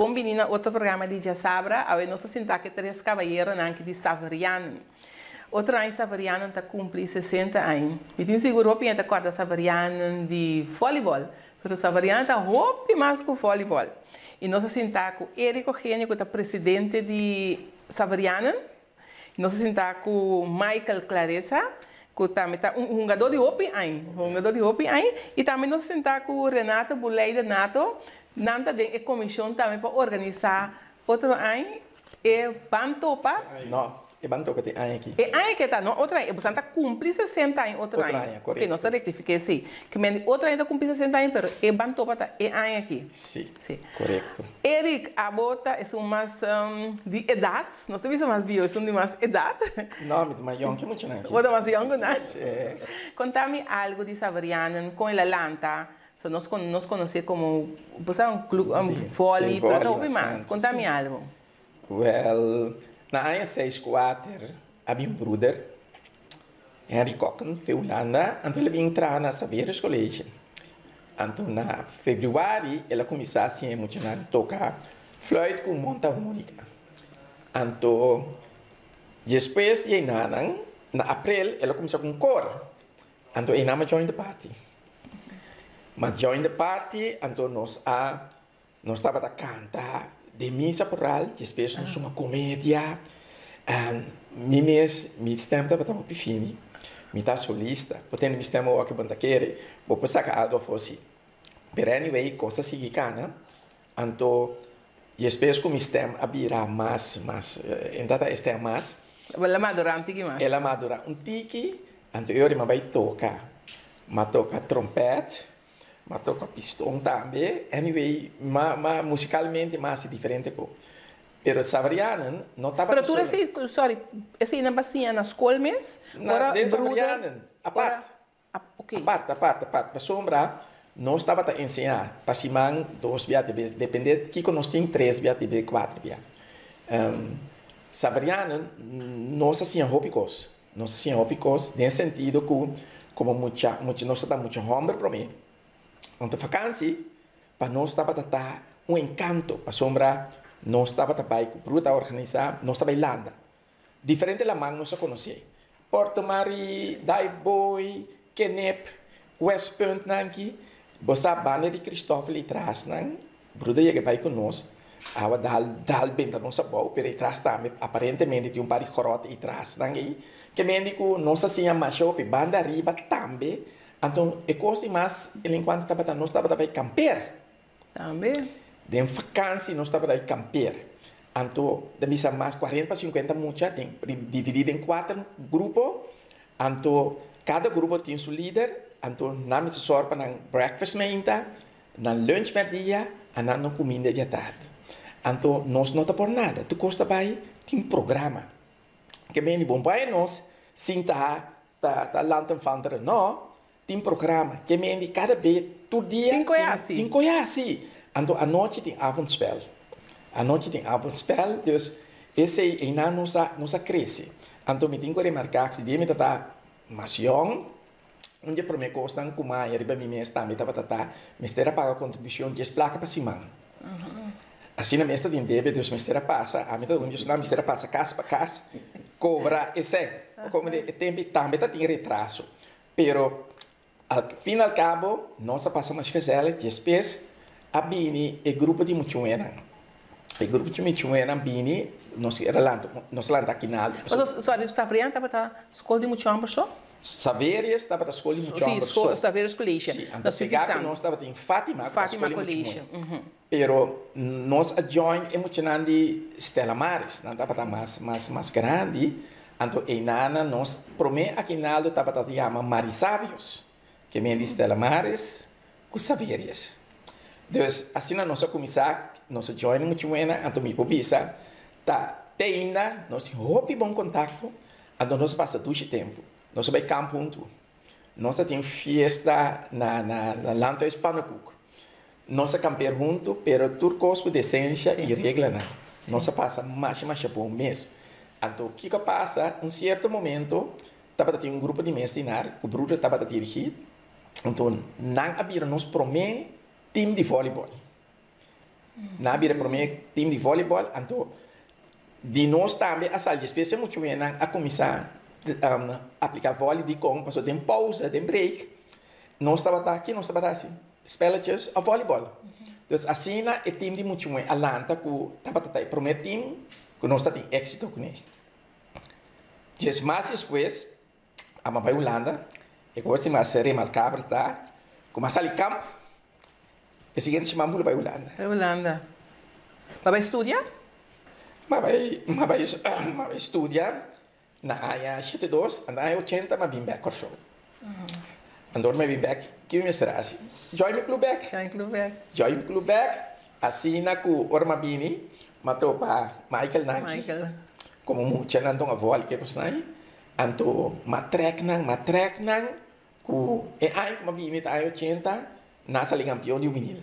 Bon bini na otro programa di Djasabra. Awe nos ta sinta ku e tres kabayeronan aki di Saverianen. Otro aña Saverianen ta kumpli 60 aña. Mi tin sigur hopi hende ta kòrda Saverianen di vòlibòl, pero Saverianen ta hopi mas ku vòlibòl. I nos a sinta ku Eric Ogenia ku ta presidente di Saverianen. Nos a sinta ku Michael Clareza, ku tambe ta un hungadó di hopi aña, hungadó di hopi aña. I tambe nos a sinta ku Renato Buleide Nato, nan ta den e komishon tambe pa organisá otro aña e Ban Topa. No, e Ban Topa ta e aña aki. E aña ke ta, no otro aña. E bosan ta kumpli 60 aña otro Otro aña. aña, Oke, korekto. nos ta rektifiká esei. Ke men di otro aña ta kumpli 60 aña, pero e Ban Topa ta e aña aki. Sí, Sí. korekto. Eric, abo ta esun mas di edat, nos ta bisa mas bieu, esun di mas edat. No, mi ta mas yòn ke muchanan aki. Bo ta mas yòn ku nan? Sí. Konta mi algu di Saverianen, kon el a lanta, so nos nos konosé komo, bo sa un club, un Sí, vòli, sí, pero ta vòli hopi mas. bastante, Konta mi sí. algu. Wèl, na aña seis kuater a bin un bruder, Henry Kokken, fe Hulanda, anto el a bin traha na Saveris College. Anto na februari el a kuminsá siña e muchanan toka fluit ku mondharmonica. Anto despues di einanan, na aprel el a kuminsá ku un kor. Anto einan mi a join the party. Mi a join the party, anto nos a Nos tabata kanta den misa poral, despues nos tuma komedia. Mi mes, mi stem tabata hopi fini. Mi ta solista. Bo tende mi stem awor ke bo no ta kere, bo por saka algu afó si. Pero anyway, kos ta sigui kana. Anto despues ku mi stem a bira mas, mas, e no tabata e stem mas. El a madurá un tiki mas. El a madurá un tiki, anto e ora mi a bai toka. Mi a toka trompèt. M'a toca piston tambe. Anyway, m'a, m'a musicalmente m'a haci diferente co. Pero Saverianen no tabata Pero tur solo. esey, sorry, eseynan ba siña na scol mes? Na, Ora den broeder, Saverianen, ora, apart. ok. Apart, apart, apart. Pasobra nos tabata enseña pa siman dos bia te bes, depende kico nos tin, tres bia te bes, cuatro bia. Saverianen nos a siña hopi cos. Nos a siña hopi kos den sentido ku komo mucha mucha nos ta mucha hòmber promé anto fakansi pa nos tabata ta un enkanto pasobra nos tabata bai ku bruta organisá nos ta bai landa diferente laman nos a konosé Porto Marie, Daaibooi, Kenep, Westpunt nan aki bo sa banda di Christoffel i tras nan Bruder yega bai ku nos, awa dal dal benta nos abou, pero e tras tambe aparentemente tin un par di grot e trasnan ei, ke mende ku nos a siña masha hopi banda ariba tambe, anto e kos di mas el enkuanto tabata nos tabata bai kamper. Tambe. Den fakansi nos tabata bai kamper, anto ta bisa mas 40 pa 50 mucha den dividí den kuater grupo, anto kada grupo tin su lider, anto nan mester sòru pa nan breakfast meinta, Nan lunch mèrdia a nan no kuminda di atardi. Anto nos no ta por nada, tur kos ta bai tin programa. Ke bini bon bai nos sinta ta ta lanterfantere, no, tin programa. Ke mende kada be tur dia Tin koe hasi. tin koe hasi. Anto anochi tin avondspel. Anochi tin avondspel, dus esei einan nos a nos a krese. Anto mi tin ku remarká si dia mi ta ta mas yòn, Un di e promé kosnan ku maya riba mi mes tambe tabata ta mester a paga kontribushon dies plaka pa siman. Asina mes ta tin debe, dus mester a pasa, ami ta un di esnan mester a pasa kas pa kas kobra e sèn. Komo di e tempu tambe ta tin retraso, pero al fin al kabo nos a pasa masha gezellig, despues a bini e grupo di muchuenan. E grupo di muchuenan bini, nos a lanta, nos a lanta akinal. Sorry, Safrian tabata skol di muchu hòmber so? Saverius tabata skol di muchu hòmber so. Sí, Saverius College. Sí, anto pegá ku nos tabatin Fatima ku ta skol di muchu muhé. Pero nos a join e muchanan di Stella Maris, nan tabata mas mas mas grandi, anto einana nos promé akinaldo tabata ta yama Marisavios, ke men di Stella Maris ku Saverius. Dus asina nos a kuminsá, nos a join e muchu muhénan, anto mi por bisa ta te ainda nos tin hopi bon kontakto. Anto nos a pasa dushi tempu. Nos a bai kamp huntu. Nos a tin fiesta na na na Landhuis Pannenkoek. Nos a kampeer huntu, pero tur kos ku desensia i reglanan. Nos a pasa masha masha bon mes. Anto kiko a pasa? Un sierto momento tabata tin un grupo di mestinar ku bruder tabata dirigí. Anto nan a bira nos promé tim di vòlibòl. Nan a bira promé team di volleyball, anto di nos tambe a sali despues e mucha wennan a kuminsá apliká volley dikon pasobra den pousa, den break, nos tabata, ki nos tabata hasi? Spelletjes òf volleyball. Dus asina e team di mucha muhé a lanta ku tabata ta e promé team ku nos ta tin éksito kuné. Djes mas despues a bai Hulanda, e kos di mas remarkabel ta ku mi a sali kamp e siguiente siman bula bai Hulanda. Bai Hulanda. Bo a bai studia? Mi a bai, mi a bai, mi a bai studia na aña 72, na aña 80 mi a bin bek Kòrsou. Anto mi a bin bek, ki mi mester hasi? Join mi club bek. Join club bek. Join mi club bek, asina ku ora mi a bini, mi a topa Michael Nanki. Michael. Komo mucha nan ta un avòl ke kosnan. Anto m'a trèk nan, m'a trèk nan ku e aña ku m'a bini ta aña ochenta, nan a sali kampion di hubenil.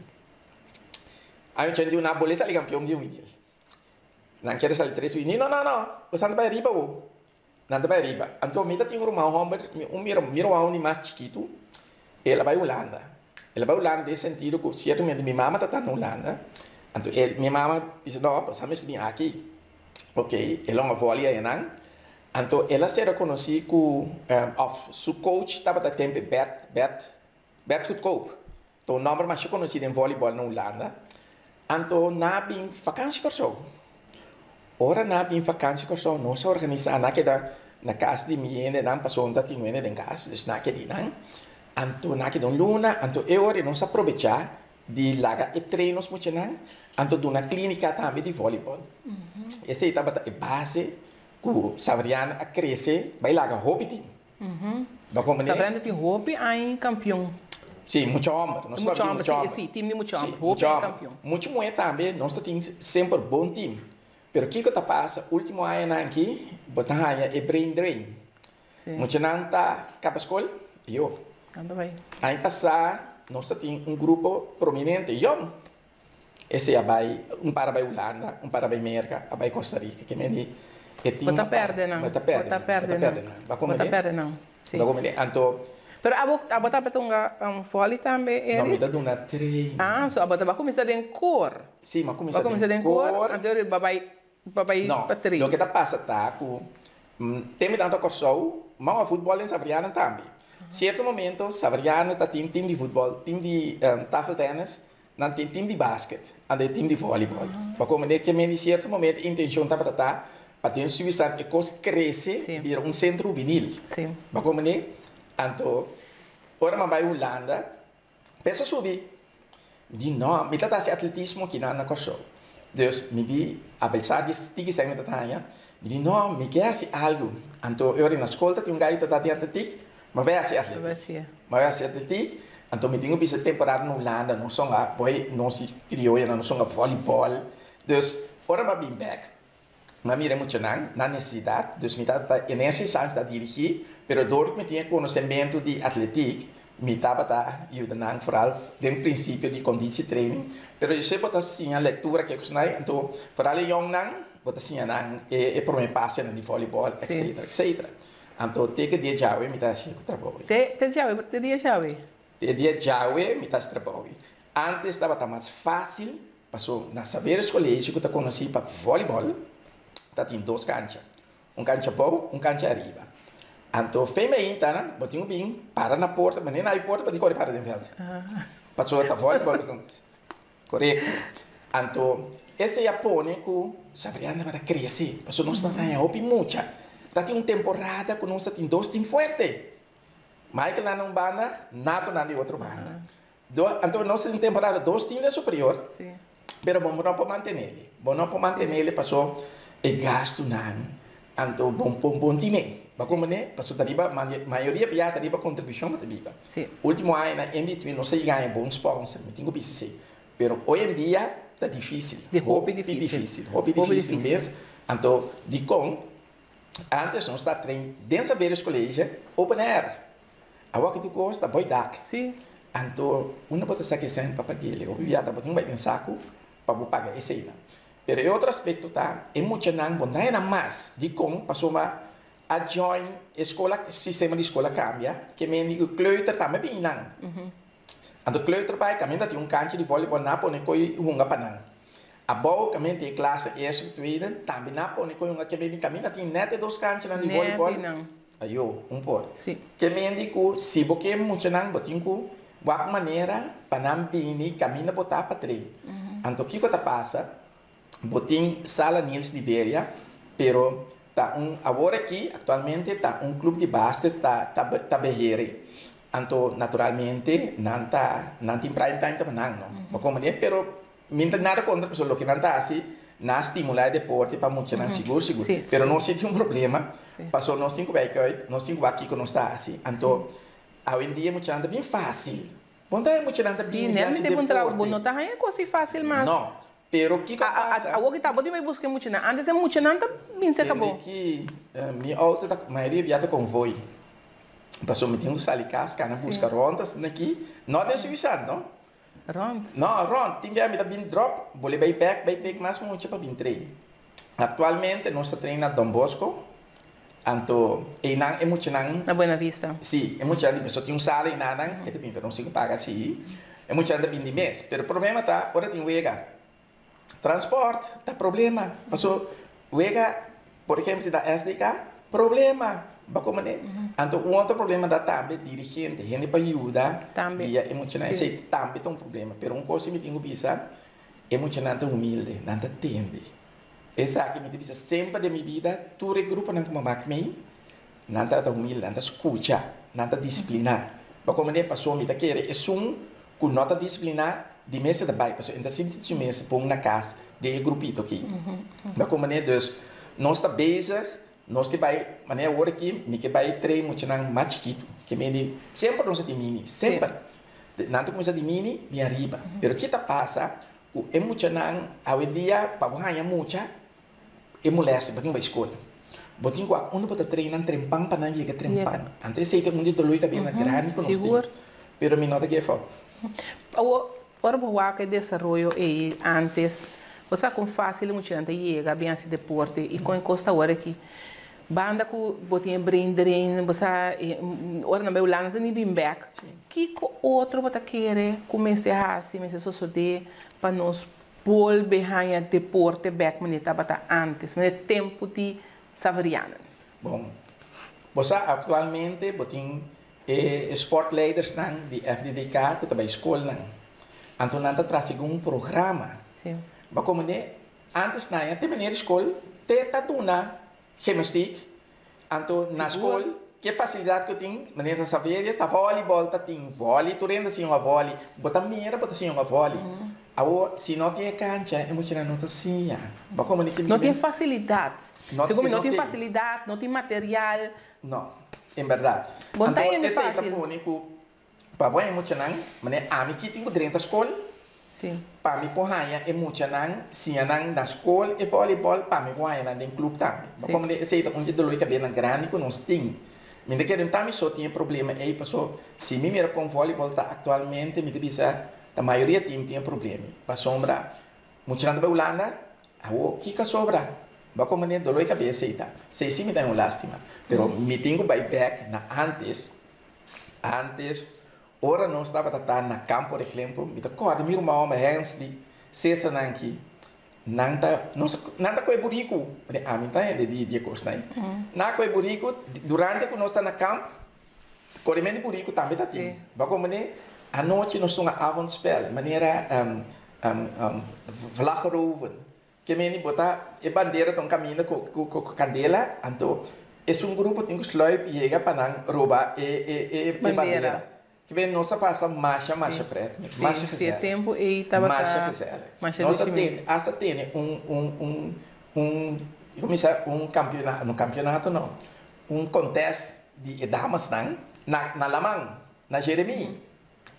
Aña 81 nan a bolbe sali kampion di hubenil. Nan kere sali tres hubenil, no, no, no, boso nan ta bai ariba bo, nan ta bai ariba. Anto mi ta tin un ruman hòmber, un mi mi ruman di mas chikitu, el a bai Hulanda. El a bai Hulanda den sentido ku siertamente mi mama ta ta na Hulanda, anto el mi mama bisa no, boso a mester bin aki. Ok, el a vòli ayanan. Anto el a ser reconocí cu of su coach tabata tempe Bert, Bert, Bert Goedkoop. Ta un nomber masha conocí den volleyball na Hulanda. Anto nan a bin vakantie Kòrsou. Ora nan a bin vakantie Kòrsou nos a organisa, nan a keda na cas di mi hendenan pasobra no tatin hende den cas, dus nan a keda einan. Anto nan a keda un luna, anto e ora nos a probecha di laga e train nos muchanan, anto duna clinica tambe di volleyball. Esey tabata e base Ku Saveriana a krese bai laga hopi tin. Bo komprende? Saveriana tin hopi aña kampion. Si, mucha hòmber. Nos ta mucha hòmber, si, si, tim di mucha hòmber. Hopi aña kampion. Mucha muhé tambe, nos ta tin semper bon tim. Pero kiko ta pasa último añanan aki, bo ta haña e brain drain. Muchanan ta kaba skol, yo. Nan ta bai. Aña pasá nos ta tin un grupo prominente, yòn. Esei a bai, un par a bai Hulanda, un par a bai Merka, a bai Costa Rica. Ke mende e tin. Bo ta perde nan. Bo ta perde nan. Bo ta perde nan. Bo ta perde nan. Si. Bo komende. Anto. Pero abo, abo ta tunga volley tambe, Eric? No, mi ta duna training. Ah, so abo ta kuminsa den kor. Si, mi a kuminsa den kor. Anto bo bai, bo bai pa train. No, loke ta pasa ta ku te mi ta Kòrsou, mi a wak futbòl den Saveriana tambe. Sierto momento Saveriana ta tin tim di futbòl, tim di tafeltennis, Nan tin team di basket, anto e team di volleyball. Pa como ne ke men di cierto momento e intencion tabata ta pa den Suiza e cos crece bira un centro hubenil. Pa como ne, anto ora mi a bay Hulanda, peso a subi. Mi di no, mi ta ta haci atletismo aki na Corsou. Dus mi di, a pesar di tiki esaki mi ta ta haña, mi di no, mi ke haci algo. Anto e ora na scol ta tin un guy ta ta tin atletiek, Mi bai hasi atletiek. Mi bai hasi atletiek, anto mi tin ku bisa temporada na Hulanda, nos son a boy, nos di krioyonan nos son a volleyball. Dus, ora mi a bin bek, mi a mira e muchanan, nan nesesidat, dus mi tabata energia sa mi ta dirigí, pero dor ku mi tin e konosementu di atletiek, mi tabata yuda nan foral den prinsipio di konditietraining. Pero yo sé bo ta siña lektura ke kosnan ei, anto foral e yòngnan bo ta siña nan e promé pasenan di volleyball, etcetera, etcetera. Anto te ke dia djawe mi ta hasi ku trabou ei. Te te djawe, te dia djawe? Te dia djawe mi ta hasi trabou ei. Antes tabata mas fásil, paso na Saveres College ku ta konosí pa vòlibòl, ta tin dos kancha. Un kancha abou, un kancha ariba. Anto fe meinta nan, bo tin ku bin para na porta, manera nan abi porta bo tin kore para den vèlt. Paso ta vòlibòl. Korekto. Anto, esei a pone ku Saverian tabata krese, pasobra nos ta haña hopi mucha. Ta tin un temporada ku nos ta tin dos tim fuerte. Michael nan na un banda, Nato nan di otro banda. Anto nos ta tin temporada dos tim den superior, pero bo no por mantenele. Bo no por mantenele paso e gastunan, anto bo bo tin e. Bo a komprende? Paso ta riba, mayoria bia ta riba kontribushon bo ta biba. Ultimo añanan in between nos a yega haña bon sponsor, mi tin ku bisa esei. Pero hoy en dia ta difícil. Hopi difícil. Hopi difícil mes. Anto dikon antes nos ta train den Saveris College open air. Awor ki tur kos ta boy dak. Anto unda bo ta saka e sèn pa pag'é? Hopi bia ta bo tin ku bai den saku pa bo paga eseinan. Pero e otro aspecto ta e muchanan bo na nan mas. Dikon? Pasobra a join e scola, sistema di scola cambia, ke men di ku kleuter tambe bin nan. Anto kleuter bai kaminda tin un kancha di volleyball nan a pone koi hunga pa nan. Abou kaminda tin e klase eerste ku tweede, tambe nan a pone kon yunga ke mende kaminda tin nèt e dos kanchanan di Nèt vòlibòl. einan. Ayo, un por. Sí. Ke mende ku si bo ke muchanan bo tin ku wak manera pa nan bini kaminda bo ta pa train. Anto kiko ta pasa? Bo tin Sala Niels di Veria, pero ta un awor aki aktualmente ta un club di basket ta ta ta behere. Anto naturalmente nan ta nan tin prime time ta pa nan no. Bo komprende? Pero mi no tin nada kontra pasobra loke nan ta hasi nan a stimula e deporte pa muchanan sigur sigur. Pero nos si tin un problema pasobra nos tin ku bai kijk nos tin ku wak kiko nos ta hasi. Anto awendia muchanan ta bien fasil. Bon ta e muchanan ta Sí, bini di net mi hasi te puntra bo deporte. no ta haña kos fácil mas. No, pero kiko a pasa? Awor ki ta bo tin bai buska e muchanan. Antes e muchanan ta bin serka Tende bo. ki mi auto ta mayoria bia ta konvoi. Pasobra mi tin ku sali kas kana buska rònt asina aki. No den Suiza no. Rònt? No, rònt. Tin bia mi ta bin dròp, bole bai bèk, bai pek mas mucha pa bin train. Aktualmente nos ta train na Don Bosco. Anto einan e muchanan. Na Buena Vista. Sí, e muchanan di pasobra tin un sala einanan, e ta bin pero nos tin ku paga sí. E muchanan ta bin di mes. Pero problema ta ora tin wega. Transport ta problema. Pasobra wega, por ehempel si ta SDK, problema. Bo a komprende? Anto un otro problema ta tambe dirigente, hende pa yuda guia e muchanan. Esei tambe ta un problema. Pero un kos si mi tin ku bisa, e muchanan ta humilde, nan ta tende. Esaki mi ta bisa semper den mi bida, tur e gruponan ku mi a mak mei, nan tabata humilde, nan ta skucha, nan ta disipliná. Bo komprendé? Pasobra mi ta kere esun ku no ta disipliná di mester ta bai, pasobra e no ta sinti su mes bon na kas den e grupito aki. Bo komprendé? Dus, nos ta bezig, nos ke bai, manera awor aki, mi ke bai train muchanan mas chikitu, ke mende, semper nos a tin mini, semper. Nan ta kuminsá di mini bin ariba. Pero ki ta pasa? Ku e muchanan awendia pa bo haña mucha e molèstia bo tin bai skol. Bo tin ku a unda bo ta train nan trempan pa nan yega trempan. Anto esei ta un di e doló di kabes grandi ku nos tin. Pero mi no ta give up. Awor ora bo wak e desaroyo ei antes bo sa kon fásil e muchanan ta yega bin hasi deporte i kon e kos ta awor aki. Banda ku bo tin e brain drain, bo sa ora nan bai Hulanda ta ni bin bek. Kiko otro bo ta kere ku mester hasi, mester sosodé pa nos bolbe haña deporte bek manera tabata antes, manera tempu di Saverianen? Bon, bo sa aktualmente bo tin e sportleidersnan di FDDK ku ta bai skolnan. Anto nan ta traha segun un programa. Bo a komprendé? Antes nan ya te meneer di skol te ta duna gymnastiek, anto na skol ke facilidad ku tin, meneer ta Saverius ta volleyball ta tin volley, tur hende ta siña hunga volley, bo ta mira bo ta siña hunga volley. Awor si no tin e cancha e muchanan no ta siña. Bo a komprende ki mi No tin facilidad. Segun mi no tin facilidad, no tin material. No, en berdad. Bo no ta Anto hende esei ta facil. pone ku Pa bo e muchanan, manera ami ki tin ku drenta skol, pa mi por haña e muchanan, siña nan na skol e volleyball, pa mi por haña nan den club tambe. Bo komprende? Esei ta un di e dolor di kabenan grandi ku nos tin. Mi ta kere un tambe so tin e problema ei, paso si mi mira kon volleyball ta aktualmente, mi ta bisa ta mayoria team tin e problema ei. Pasobra muchanan ta bai Hulanda, awor kiko a sobra? Bo komprende? Dolor di kabes esei ta. Esei si mi ta un lastima. Pero mi tin ku bai bek na antes. Antes, ora nos tabata ta na kamp, por ehempel, mi ta kòrda mi ruman hòmber Hensley, Cesar nan aki, nan ta, nos, nan ta kohe buriku, pasobra ami ta hende di e kosnan ei. Nan a kohe buriku, durante ku nos ta na kamp, koremen di buriku tambe ta tin. Bo a komprendé? Anochi nos tuma avondspel, manera vlaggeroven. Ke meni bo ta e bandera ta un kaminda ku ku kandela, anto esun grupo tin ku sluip yega pa nan roba e e e bandera. Ke meni nos a pasa masha masha pret mes, masha gezellig. Masha gezellig. Nos a tene hasta tene un un un un komo bisa un kampionato, no kampionato no, un contest di e damasnan na na laman, na Jeremie.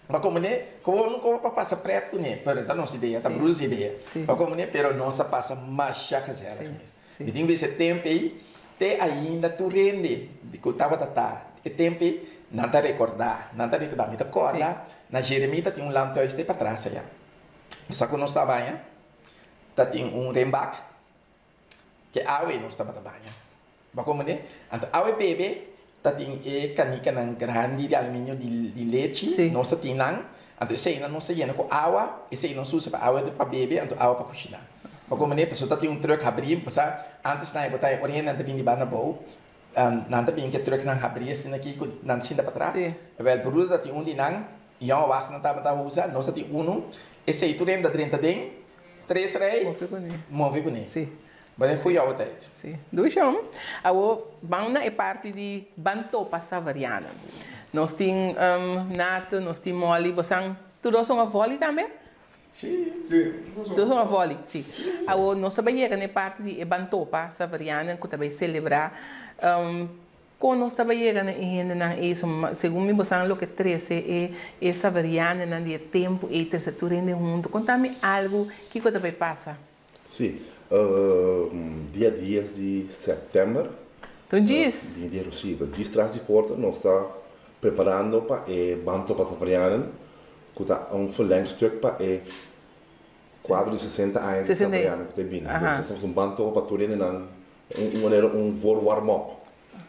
Pa komprendé, gewoon un pa pasa pret kuné, pero ta nos idea, ta Bruce idea. Pa komprendé, pero nos a pasa masha gezellig mes. Mi tin bisa e temp ei, te ainda tur hende ku tabata ta e temp ei, nan ta rekordá, nan ta rekordá. Mi ta kòrda na Jeremia ta tin un landhuis te patras aya. Sa ku nos ta baña, ta tin un renbak. Ke awe nos tabata baña. Bo a komprendé? Anto awe bebe ta tin e kanikanan grandi di aluminio di lechi, nos ta tin nan, anto eseinan nos ta yena ku awa, esei nos usa pa awa pa bebe, anto awa pa kushiná. Pa kon manera pasobra ta tin un truck habrí, bo sa antes nan e bo ta e ora hende nan ta bin di banda abou, nan ta bin ku e trucknan habrí asina aki ku nan ta sinta patras. Wèl broeder ta tin un di nan, yòn wak nan tabata usa, nos ta tin unu, esei tur hende ta drenta den tres rei, move kuné. Bo den goeie oude tijd. Sí. Dushi hom. Awor ban na e parti di ban topa Saveriana. Nos tin Nato, nos tin Molly, bosan tur dos son a volley tambe? Sí. Tur dos son a volley, sí. Awor nos ta bai yega na e parti di e ban topa Saveriana ku ta bai selebrá. Kon nos ta bai yega na e hendenan ei? Segun mi bosan loke trese e e Saveriananan di e tempu ei trese tur hende huntu. Konta mi algu kiko ta bai pasa. Sí, dia dies di sèptèmber. Ta un djis. Dia di sí, ta djis tras di porta. Nos ta preparando pa e Ban Topa Savarianen, ku ta un verlengstuk pa e kuadro di sesenta aña di Savarianen ku ta bini. Nos ta hasi un Ban Topa pa tur hendenan, un manera un voor warm-up.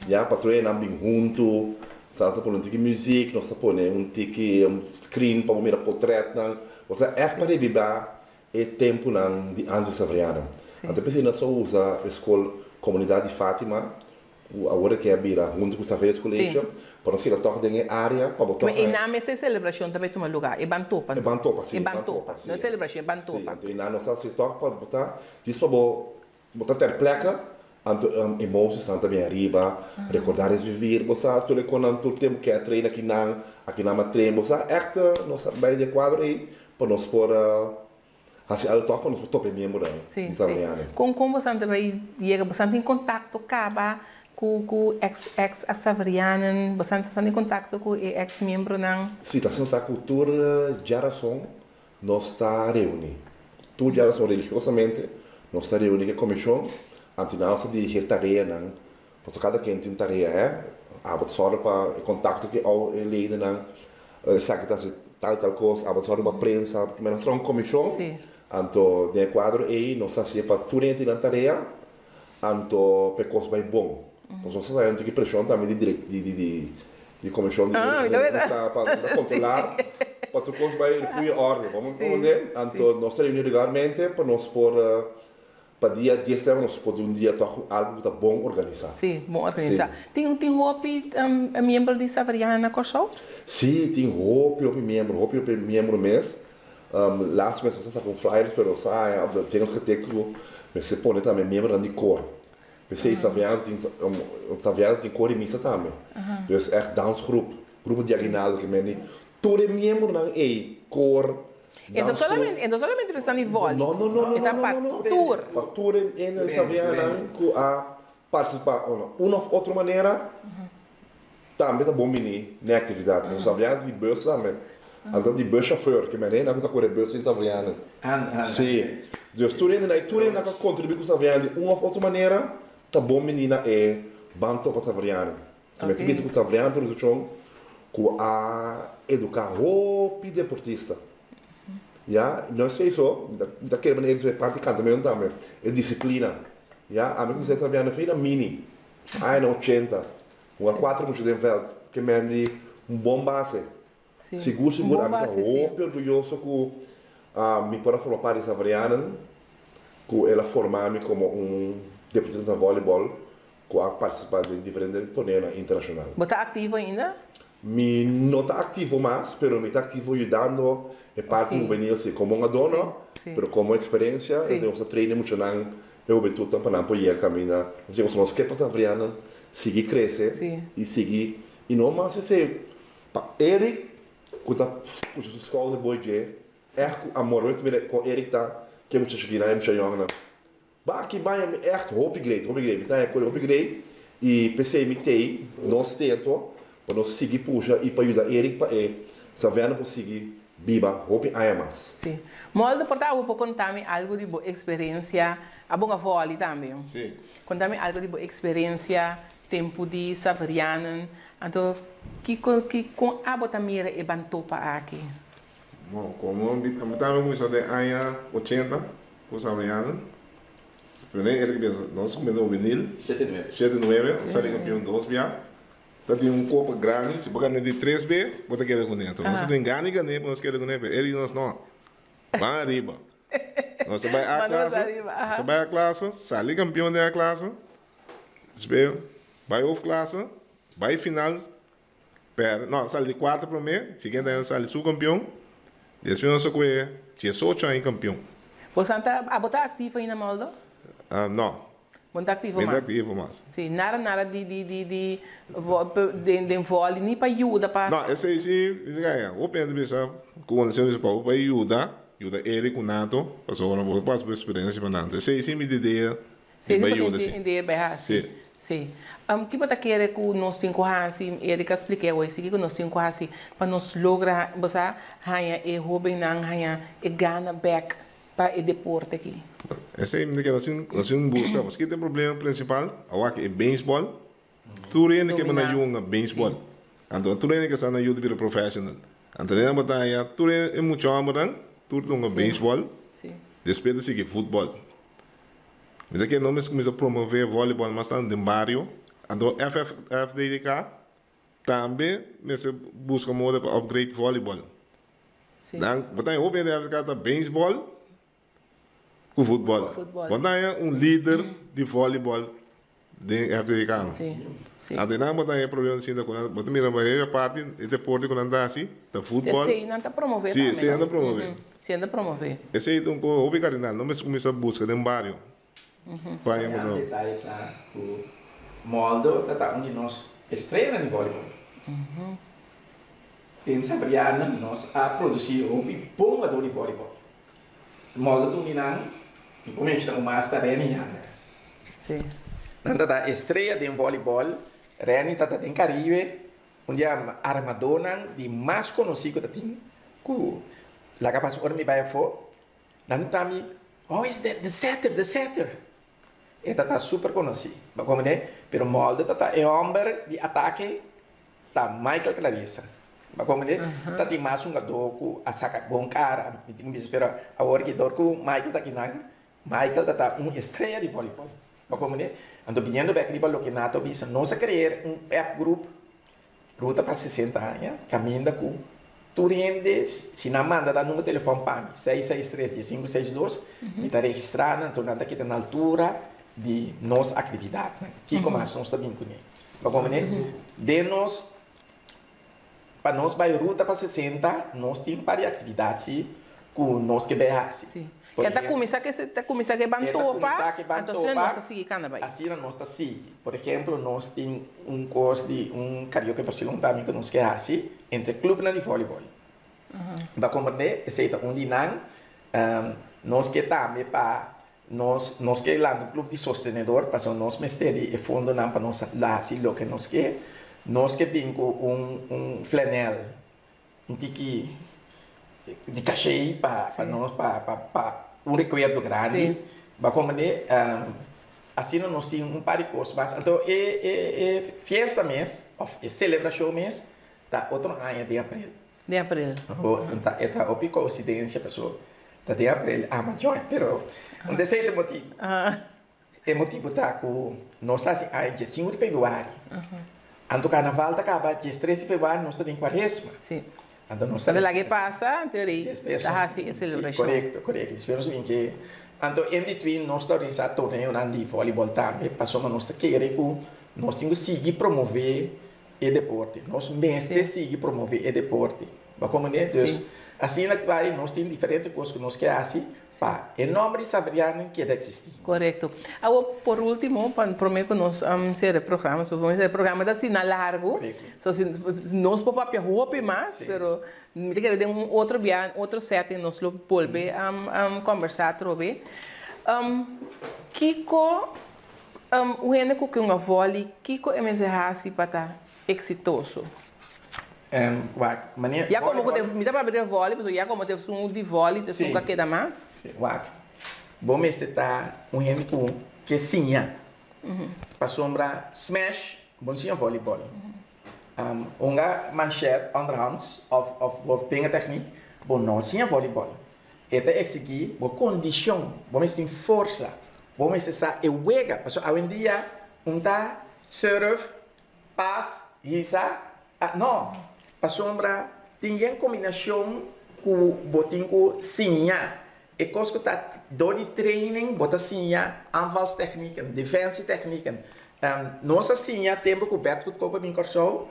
Ya, pa tur hendenan bin huntu, ta pone un tiki muzik, nos ta pone un tiki screen pa bo mira potrètnan. Osea, ègt pa rebibá E tempunan di antes di Savriano. Anto p'esei nos a usa e skol Komunidat di Fatima, ku awor e ke a bira huntu ku Saveres Colegio, pa nos keda tòg den e área pa bo tòg. Ma einan mes e selebrashon ta bai tuma lugá, e ban topa E ban topa, si, e ban topa. No e selebrashon, e ban topa. Si, anto einan nos a hasi tòg pa bo ta djis pa bo bo ta ter plekke, anto emosiesnan ta bin ariba, recordar es vivir, bo sa tur e konan tur tempu ke a train akinan, akinan a train, bo sa ègt nos a bai di e kuadro ei pa nos por hasi algu tòg pa nos por topa e miembronan di Savrianen. Kon kon bosan ta bai yega? Bosan tin kontakto kaba ku ku ex ex a Savrianen? Bosan bosan tin kontakto ku e ex miembronan? Si, ta asina ta ku tur djarason nos ta reuní. Tur djarason religiosamente nos ta reuní ku e komishon, anto nan nos ta dirigí e tareanan, pasobra kada ken tin un tarea, hè. Abo ta sòru pa e kontakto ku e ou e leidernan, esaki ta hasi tal tal kos, abo ta sòru pa prensa, pasobra nos traha un komishon, anto den e kuadro ei nos ta hasié pa tur hende tin nan tarea, anto pa e kos bai bon. Pasobra nos ta haña un tiki preshon tambe di direk di di di di komishon di hende ku sa pa kontrolá pa tur kos bai den goede orde. Bo a komprendé? Anto nos ta reuni regularmente pa nos por pa dia dies tempo nos por di un dia tòg ku algu ku ta bon organisá. Sí, bon organisá. Tin tin hopi miembro di Saveriana na Kòrsou? Sí, tin hopi hopi miembro, hopi hopi miembro mes. Laatste mes nos a saka un flyers pero nos a haña op de vingers getikt ku mester pone tambe miembronan di kor. P'esei Taviano tin Taviano tin kor di misa tambe. Dus ègt dansgroep, grupo di aguinaldo ke men di tur e miembronan ei, kor, E ta solamente e ta solamente pensando di vòli. No, no, no, no, E ta no, pa no, no. tur. Pa tur e hende di Savianonan ku a partisipá un òf otro manera tambe ta bon bini n'e aktividat. Nos Saviano tin bus tambe. Anto di buschauffeur, ke men hende ku ta kore bus den Saviano. Sí. Dus tur hende nan, tur hende ku a kontribuí ku Saviano di un òf otro manera ta bon bini na e ban topa Saviano. Si mester bisa ku Saviano ta un organisashon ku a eduká hopi deportista. Ya, no esei so, mi ta kere manera e parti kantamentu tambe, e disiplina. Ya, ami kuminsá Saviano fe na mini, añanan ochenta. Hunga cuatro mucha den veld ke men di un bon base. Sigur sigur ami ta hopi orguyoso ku mi por a forma parti di Saverianen ku el a forma mi komo un deportista na volleyball ku a partisipa den diferente torneonan internashonal. Bo ta aktivo ainda? Mi no ta aktivo mas pero mi ta aktivo yudando e parti hubenil si komo un adorno pero komo eksperensia nos ta train e muchanan E hubentutnan pa nan por yega kaminda. Nos diba nos ke pa Savrianan sigui krese i sigui i no mas esei pa Eric ku ta pusha su skouder boy dje ègt ku amor. Bo mester mira kon Eric ta ke mucha chikinan e mucha yòngnan. Baki baña mi ègt hopi great hopi great mi ta haña koi hopi great i p'esei mi tei nos tento pa nos sigui pusha i pa yuda Eric pa e Savrianan por sigui biba hopi aña mas. Sí. Moldo, por ta abo por conta mi algo di bo experiencia, abo nga volley tambe. Sí. Conta mi algo di bo experiencia tempo di Saverianen, anto kico ki con abo ta mira e bantopa aki? Bon, como mi mi tambe cuminsa den aña ochenta cu Saverianen, primer era ki bisa nos cuminsa juvenil, Shete nuebe. shete nuebe, nos sali campeon dos bia. Ta tin un kopa grandi, si bo gana di tres be, bo ta keda kuné. Anto nos ta tin gana di gané pa nos keda kuné, pero e di nos no, ban ariba. Nos a bai A klase, nos a bai A klase, sali kampion den A klase, despues bai hoofdklasse, bai final, pèrdè, no, sali di kuarto promé, siguiente aña nos sali subkampion, despues nos a kohe diesocho aña kampion. Boso ta, abo ta aktivo ainda Moldo? No. Bo no ta aktivo mas? Mi no ta aktivo mas. Si, nada nada di di di di den den vòli ni pa yuda pa. No, esei si mi ta kaya. Hopi hende bisa ku kondishon bisa pa bo pa yuda, yuda Eric ku Nato, pasobra bo ta pasa por eksperensia pa nan. Esei si mi ta idea di bai yuda si. Si, bai hasi. Si. Ki bo ta kere ku nos tin ku hasi, Eric a splika awor si, kiko nos tin ku hasi pa nos logra, bo sa, haña e hóbennan haña e gana bèk pa e deporte aki. Esei mi ta kere nos tin buska paske ta e problema principal awaki e baseball tur hende ke bana yunga baseball anto tur hende ke sa na yuda bira professional anto den nan bataya tur e mucha hombernan tur ta hunga baseball despues ta sigui futbol mi ta kere nos mester kuminsa promove volleyball mas tantu den bario anto FFDK tambe mester buska moda pa upgrade volleyball. Nan bo ta haña hopi hende Afrika ta beisbòl ku futbòl. Bo ta haña un lider di vòlibòl den afrikano. Anto nan bo ta haña problema di sinta ku nan. Bo ta mira mayoria parti e deporte ku nan ta hasi ta futbòl. Esei nan ta promove tambe. Si, esei nan ta promove. Esei nan ta promove. Esei ta un kos hopi kardinal. No mester kuminsá buska den bario pa haña un detaye ta ku Moldo ta ta un di nos estreanan di vòlibòl. Den Sabriana nos a produci hopi bon hugador di volleyball. Molde ta un di nan, mi por menciona un mas ta Renny Yander. Nan ta ta estrella den volleyball, Renny ta ta den Caribe, un di armadornan di mas conoci cu ta tin cu laga pasa ora mi bay afo, nan ta mi, oh is the setter, the setter. E ta ta super conoci, bo comprende? Pero Molde ta ta e homber di atake. Ta Michael Clarissa. Bo a comprende? Ta tin mas hungadó ku a saka bon kara. Mi tin ku bisa pero awor ki dor ku Michael ta kinan, Michael ta ta un estrella di voleibol. Bo a comprende? Anto biniendo bek riba loke Nato a bisa, nos a kreer un app group Ruta pa 60 aña kaminda ku tur hende si nan manda nan number telefòn pa mi, 663 1562, mi ta registrá nan, anto nan ta keda na altura di nos aktividatnan. Kiko mas nos ta bin kuné. Pa komprendé? Den nos, pa nos bai ruta pa 60, nos tin un par di aktividat si ku nos ke bai hasi. Sí. Ke ta kuminsá ke ta kuminsá ke ban topa, anto asina nos ta sigui kanda bai. Asina nos ta sigui. Por ehemplo, nos tin un kos di un karaoke versión tambe ku nos ke hasi entre klupnan di vòlibòl. Bo a komprendé? Esei ta un di nan. Nos ke tambe pa Nos nos ke lanta un club di sostenedor pasobra nos mester di e fondonan pa nos hasi loke nos ke. Nos ke bin ku un un flanel, un tiki di kashei pa pa nos pa pa pa un rekuerdo grandi. Bo a komprende? Asina nos tin un par di kos mas. Anto e e e fiesta mes òf e selebrashon mes ta otro aña den april. Den april. Ta e ta hopi koinsidensia pasobra Ta den april ama join, pero un desei ta motibu. E motibu ta ku nos ta hasi aña dje sinku di februari. Anto karnaval ta kaba djes tres di februari nos ta den kuaresma. Anto nos ta Laga e pasa anto rei ta hasi e selebrashon. Korekto, korekto. Despues nos bin ke anto in between nos ta organisá torneonan di vòlibòl tambe pasobra nos ta kere ku nos tin ku sigui promové e deporte. Nos mester sigui promové e deporte. Bo a komprendé? Dus, asina ku bai nos tin diferente kos ku nos ke hasi pa e nòmber di Saverianen keda eksistí. Korekto. Awor, por último, pa promé ku nos sera e programa, so e programa ta asina largu, so si nos por papia hopi mas, pero mi ta kere den un otro bia, otro setting nos lo bolbe kòmbersá atrobe. Kiko un hende ku ke un avòli, kiko e mester hasi pa ta eksitoso? Wak, manera Ya komo ku te, mi ta papia di vòli, pasobra ya komo te esun di vòli, te esun ku a keda mas. Si, wak, bo mester ta un hende ku ke siña. Pasobra smash, bo no siña vòlibòl. Hunga manchet onderhands òf òf bo vingertechniek, bo no siña vòlibòl. E ta eksigí bo kondishon, bo mester tin forsa, bo mester sa e wega, pasobra awendia un ta serve Pas, hisa, a No, pasobra tin yen kombinashon ku bo tin ku siña. E kos ku ta dor di training bo ta siña aanvalstechnieken, defensietechnieken. Nos a siña tempu ku Bert Goedkoop a bin Kòrsou,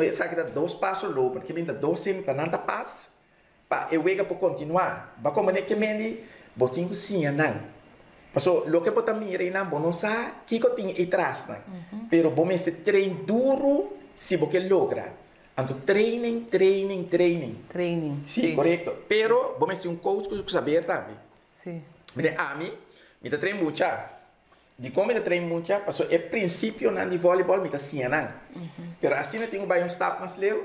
esaki ta dos paso loper, ke bin ta dos semi ta nan ta pas pa e wega por kontinuá. Bo a komprendé ke mendi bo tin ku siña nan. Paso loke bo ta mira einan bo no sa kiko tin ei tras nan, pero bo mester train duru si bo ke logra. Anto training, training, training. Training, Sí, sí. korekto. Pero bo mester un coach ku saber tambe. Sí. Mire, ami, mi ta train mucha. Dikon mi ta train mucha? Pasobra e prinsipionan di volleyball mi ta siña nan. Pero asina tin ku bai un stap mas leu,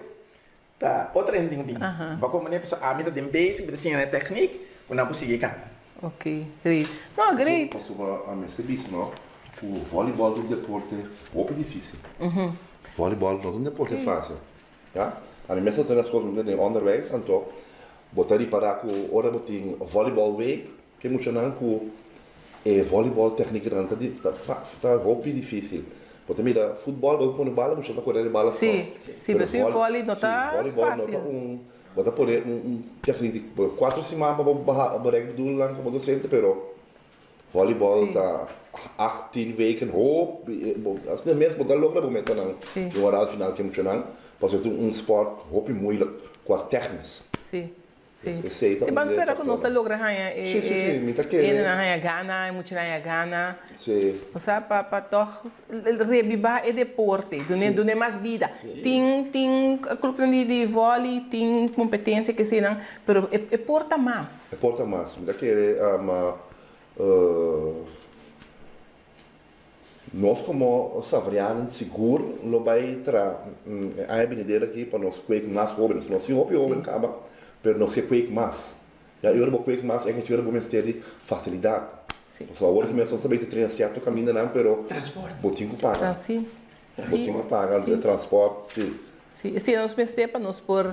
ta otro hende tin ku bini. Bo a komprende? Pasobra ami ta den basic, mi ta siña nan e teknik ku nan por sigui kanta. Ok, great. No, great. Pasobra ami mester bisa no ku volleyball ta un deporte hopi difisil. Volleyball no ta un deporte fácil, ya. Ami mes a ta na skol mi ta den onderwijs, anto bo ta ripará ku ora bo tin volleyball week ke muchanan ku e volleyball tekniknan ta ta hopi difisil. Bo ta mira futbòl bo ta pone bala mucha ta kore e bala Sí, sí, pero si volley no ta volleyball no ta fácil. un bo ta pone un teknik di kuater siman pa bo baha bereik doelnan komo dosente pero Volleyball ta 18 weken hopi, asina mes bo ta logra bo metanan den ora al final ke muchanan, pasobra ta un sport hopi moeilijk qua technisch. Sí, sí. Esey ta Sí, un ban di e spera ku nos ta factornan. logra haña e Sí, sí, sí, mi ta kere. hendenan haña gana, e muchanan haña gana. Sí. Osea pa pa tòg rebibá e deporte, dun'é dun'é mas bida. Tin tin clubnan di di volley, tin competencia keseinan, pero e e por ta mas. E por ta mas. Mi ta kere ma nos komo Savrianen sigur lo bai tra e aña binidero aki pa nos kweek mas hóbennan. Nos tin hopi hóben kaba, pero nos ke kweek mas. Ya e ora bo kweek mas, e ku ora bo mester di fasilidat. Pasobra awor ki mes nos ta bisa trena sierto kamindanan, pero bo tin ku paga. Bo tin ku paga e transport, si. Si, esei nos mester pa nos por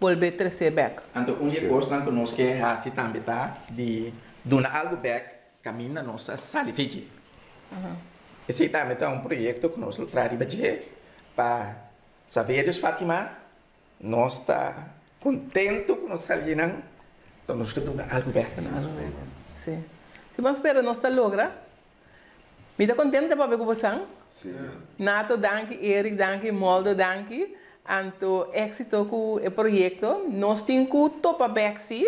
bolbe trese bek. Anto un di e kosnan ku nos ke hasi tambe ta di duna algu bek kaminda nos a sali fe dje. Esei tambe ta un proyekto ku nos lo traha riba dje pa Saverio Fatima. Nos ta kontentu ku nos sali nan, pero nos ke duna algu bek. Si. Si bo spera nos ta logra. Mi ta kontento ta papia ku bosan. Nato danki, Eric danki, Moldo danki. Anto éxito ku e proyekto. Nos tin ku topa bek si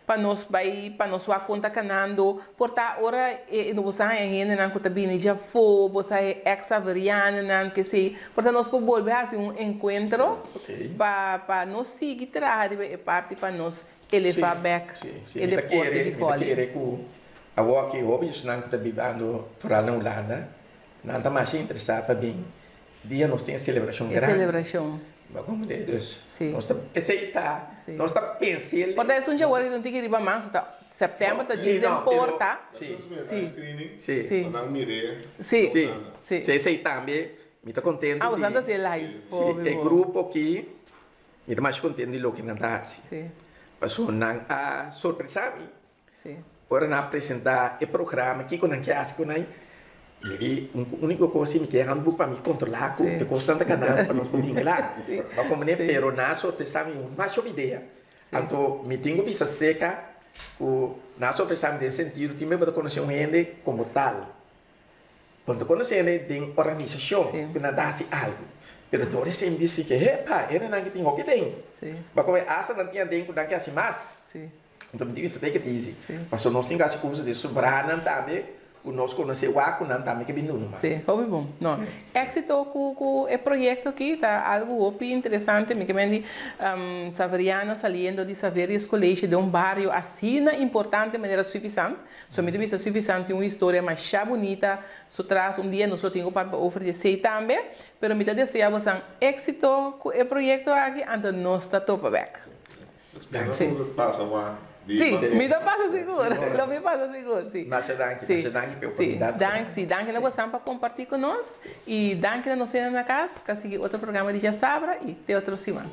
pa nos bai pa nos wak kon ta kanando. Por ta ora e no bosan haña hendenan ku ta bini djafó, bo sa e ex Saverianonan kesei. Por ta nos por bolbe hasi un enkuentro pa pa nos sigui traha riba e parti pa nos elevá bek e deporte di Mi ta vòlei. kere ku awoki hopi esnan ku ta bibando foral na Hulanda nan ta masha interesá pa bin dia nos tin e selebrashon E grandi. selebrashon. Bo a komprendé? Dus Sí. nos ta esei ta Sí. nos ta pens'el. Por ta esun dje wòrdu di un tiki riba mas, ta sèptèmber ta Sí, djis den no, pero porta. sí. Sí. Sí. Sí. Pa nan mir'é. Sí. Sí. Sí. Sí, esei tambe mi ta kontento Ah, boso di ta hasi e live. Sí, Hopi e bon. grupo aki mi ta masha kontento di loke nan ta hasi. Sí. Pasobra nan a sorpresá mi. Sí. Ora nan a presentá e programa, kiko nan ke hasi ku nan, mi di un úniko kos si mi ke handboek pa mi kontrolá ku e kosnan ta kanando pa nos por bin kla. Bo a komprendé? Pero nan a sorpresá mi un masha hopi idea. Anto mi tin ku bisa seka ku nan a sorpresá mi den sentido tin bes bo ta konosé un hende komo tal. Bo no ta konosé hende den organisashon ku nan ta hasi algu. Pero dor esei mi di si ke, hepa, hendenan ke tin hopi den. Bo a komprendé? Asta nan tin aden ku nan ke hasi mas. Anto mi tin bisa take it easy. Pasobra nos tin ku hasi uso di sobranan tambe ku nos konosé wak ku nan tambe ke bin duna. Sí, hopi bon. No, éxito ku ku e proyekto aki ta algu hopi interesante. Mi ke men di Saveriana saliendo di Saverius College den un bario asina importante manera Suffisant. So mi ta bisa Suffisant tin un historia masha bunita su tras. Un dia nos lo tin ku papia over di esei tambe. Pero mi ta desea bosan éxito ku e proyekto aki, anto nos ta topa bek. Sí. Sí, mi ta pasa sigur. Lo mi pasa sigur, sí. Masha danki, Sí. masha danki pa e Sí. oportunidat. Dank, sí. Danki na bosan pa kompartí ku nos. I danki na nos hende na kas ku a sigui otro programa di Djasabra i te otro siman.